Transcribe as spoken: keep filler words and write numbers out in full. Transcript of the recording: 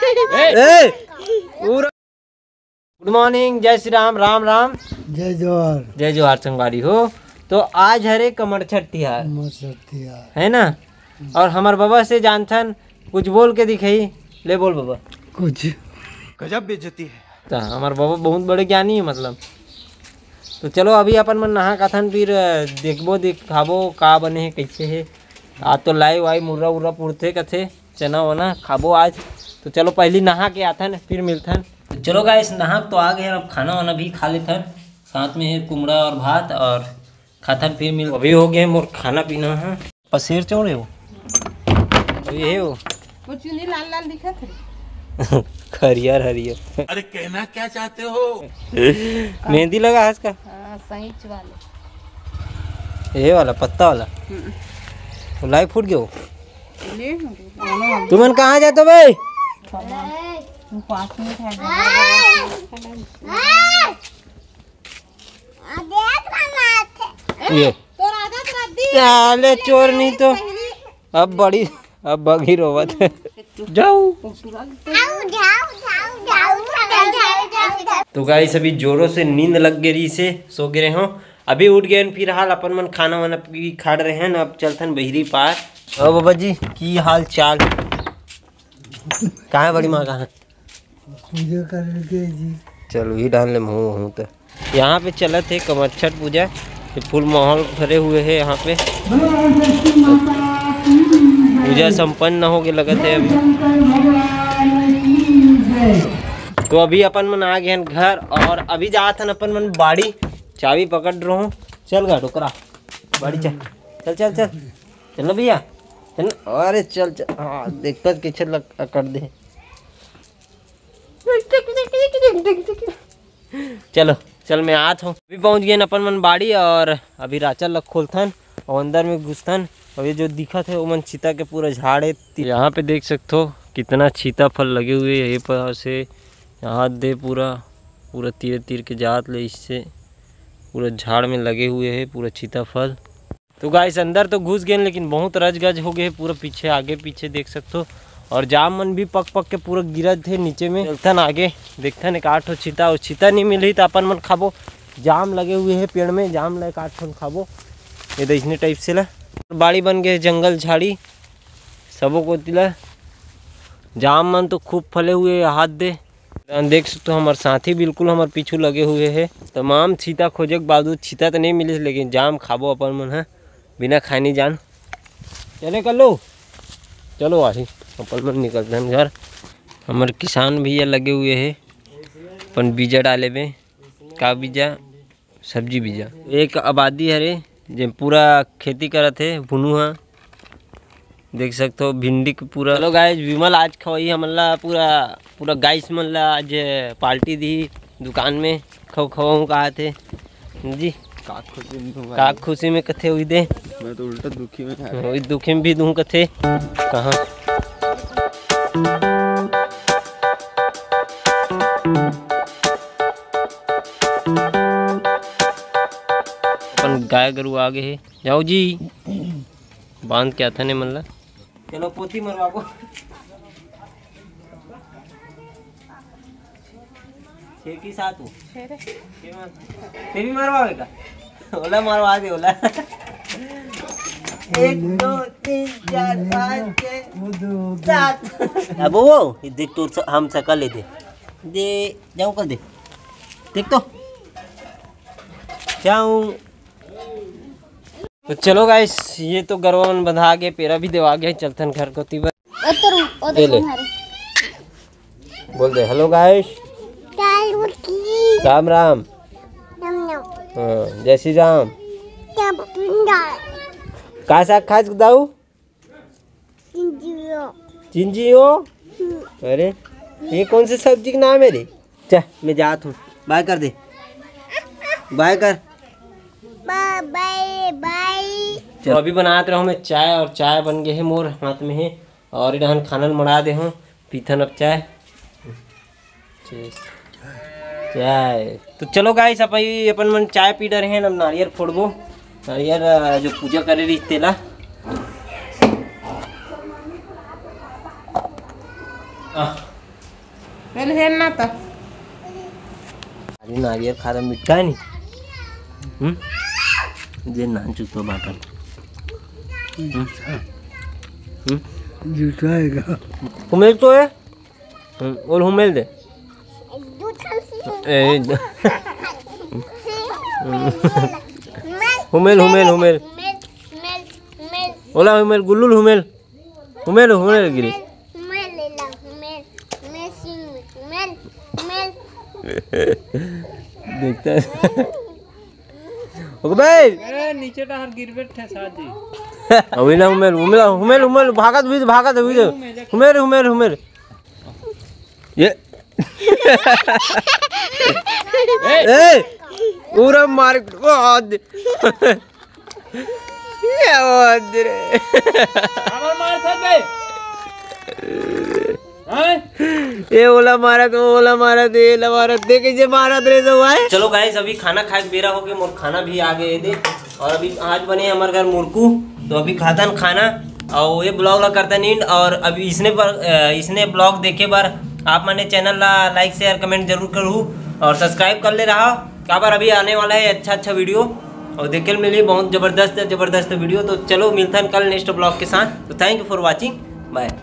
ए, पूरा गुड मॉर्निंग, जय श्री राम, राम राम। जय जोहार। जय जोहार संगवारी हो। तो आज हरे कमरछठ तिहार, कमरछठ तिहार। है ना? और हमर बाबा से जानथन, कुछ बोल के दिखाई। ले बोल बाबा। कुछ। गजब बेइज्जती है। तो हमर बाबा बहुत बड़े ज्ञानी है, मतलब। तो चलो, अभी अपन मन नहा खाथन, फिर देखबो, दिखाबो का बने है, कैसे है। आज तो लाई वाई मुर्रा उर्रा पुरथे कथे, चना वना खाबो आज। तो चलो, पहली नहा के आथन, फिर मिलथन। तो चलो गाइस, नहा तो आ गए, अब खाना वाना भी खा लेथन। साथ में है कुमड़ा और भात, और खाथन फिर मिल। अभी हो गए मोर खाना पीना है। पसेर चौड़े हो, ये हो। वो चुन्नी लाल लाल दिखत है। हरियर हरियर। अरे, कहना क्या चाहते हो? मेहंदी लगा है इसका। हाँ, सही वाले। ये वाला पत्ता वाला। हम्म। वो लाई फूट गयो। ले होंगे। तुमन कहाँ जाते हो भाई? वो पाँच मिनट है। ये। तोर आदत रद्दी। साले चोर नहीं तो। अब बड़ी, अब बगी रोवत है। जाऊ। तो गाइस, अभी जोरों से नींद लग गई से सो गे रहे हो। अभी उठ गए फिलहाल, अपन मन खाना वाना पी खाड़ रहे हैं ना, अब चलथन बहिरी पार। ओ बाबा जी, की हाल चाल? कहाँ है बड़ी माँ, कहाँ है? पूजा करे के जी। चल, वही डाल ले, महू, महू तो। यहाँ पे चलत है कमरछठ पूजा, ये फुल माहौल भरे हुए है यहाँ पे। पूजा संपन्न हो गए लगत है अभी। तो अभी अपन मन आ गए हैं घर, और अभी जात हन अपन मन बाड़ी। चाबी पकड़ रहो, चल गा डोकरा, बाड़ी चल, चल, चल, चल, चल ना भैया, चल ना। अरे चल, चल, हाँ, देखता कैसे लग, कर दे। चलो, चल, मैं आत हूँ। अभी पहुँच गए अपन मन बाड़ी, और अभी राचल ला खोलथन और अंदर में घुसथन। और ये जो दिखत है, वो मन चीता के पूरा झाड़ है। यहाँ पे देख सकते हो, कितना चीता फल लगे हुए है। ये पर से यहाँ दे पूरा, पूरा तीर तीर के जात ले, इससे पूरा झाड़ में लगे हुए है पूरा चीता फल। तो गाइस, अंदर तो घुस गए, लेकिन बहुत रजगज हो गए पूरा पीछे, आगे पीछे देख सकते हो। और जाम मन भी पक पक के पूरा गिरत है नीचे में। चलथन आगे, देखथन एक आठ ठो चीता, और चीता नहीं मिलही तो अपन मन खाबो। जाम लगे हुए है पेड़ में, जाम ला एक आठ ठो खाबो। ये तो इसने टाइप से ला बाड़ी बन गए, जंगल झाड़ी सबो कोती ला। जाम मन तो खूब फले हुए है, हाथ दे। देख सकते हो, हमारे साथी बिल्कुल हमारे पीछू लगे हुए हैं। तमाम चीता खोजे के बावजूद चीता तो नहीं मिलिस, लेकिन जाम खाबो अपन मन है, बिना खाए नहीं जान। चले कर लो, चलो आही, अपन मन निकलते हैं घर। हमारे किसान भैया लगे हुए हैं अपन बीजा डाले में। का बीजा? सब्जी बीजा। एक आबादी हरे जे पूरा खेती करत हे, भुनु हा। देख सकते हो भिंडी के पूरा। हेलो गाइस, विमल आज खवाई हमन ला पूरा, पूरा गाइस मन ला आज पार्टी दी दुकान में। खव खवाऊँ कहा थे जी। का खुशी में का भाई? खुशी में कथे हुई दे। मैं तो उल्टा दुखी में था। वही दुखी में भी दूँ कथे। कहाँ? अपन गाय गरु आगे हे, जाओ जी, बांध के आथन ए मन ला। चलो पोती मरवाबो। छे की सात हो? छे रे। छे मर-, ते भी मरवावे का? ओला मरवा दे, ओला। एक, दो, तीन, चार, पाँच, छे, सात। अब वो, ये देख तो स-, हम सकल ले दे। दे, जाऊँ कर दे। देख तो। जाऊँ। तो चलो गाइस, ये तो गरवा मन बंधा गए, पेरा भी देवा गया, चलथन घर कोती बर। ओ तो रू-, ओ ए ले। देखो हमारे। बोल दे, हेलो गाइस। राम राम। राम राम। हाँ, जय श्री राम। जय श्री राम। का साग खास दाऊ? चिंजियो। चिंजियो? हम्म। अरे, ये कौन सी सब्जी का नाम है रे? चल, मैं जात हूँ, बाय कर दे, बाय कर। बाय, बाय, बाय। चलो, अभी बनात रहो मैं चाय, और चाय बन गए है मोर हाथ में है, और इधर खाना मड़ा दे हूँ, पीथन अब चाय। Cheers। चाय। तो चलो गाइस, अपन, अपन मन चाय पी डरे हैं, अब नारियल फोड़बो। नारियल, अ, जो पूजा करे रही तेला। आ, पहले हेल ना तो। अरे नारियल खा रहा, मिठा है नहीं? हम्म? जे नान चुप तो बाटन। हम्म? हम्म? जूठा है का? हुमेल तो है? हम्म, और हुमेल दे। ए, द- हुमेल, हुमेल, हुमेल। ओला हुमेल, गुल्लुल हुमेल। हुमेल, हुमेल गिरी। हुमेल ले ला, हुमेल, हुमेल सिंह, हुमेल, हुमेल। देखता है। ओके भाई। ए, नीचे डहर गिरबे ठेसा जी। अभी ना हुमेल, हुमेल, हुमेल, हुमेल, भागत भी, भागत भी। हुमेल, हुमेल, हुमेल। ये। ए, पूरा मार, ओ, ये बात रे। काबर मारत हस बे? हैं? ये ओला मारत, ओला मारत, ये ला मारत, देख कैसे मारत रे सब भाई। चलो गाइस, अभी खाना खाए के बेरा हो गए, मोर खाना भी आ गए दे। और अभी आज बने हमारे घर मुरकू, तो अभी खातन खाना और ये ब्लॉग ला करतन एंड। और अभी इसने पर, अ, इसने ब्लॉग देखे बर आप मने चैनल ला लाइक, शेयर, कमेंट जरूर करू और सब्सक्राइब कर ले रहा। काबर अभी आने वाला है अच्छा अच्छा वीडियो और देखे मिली बहुत जबरदस्त जबरदस्त वीडियो। तो चलो मिलथन कल नेक्स्ट ब्लॉग के साथ। तो thank you for watching, bye।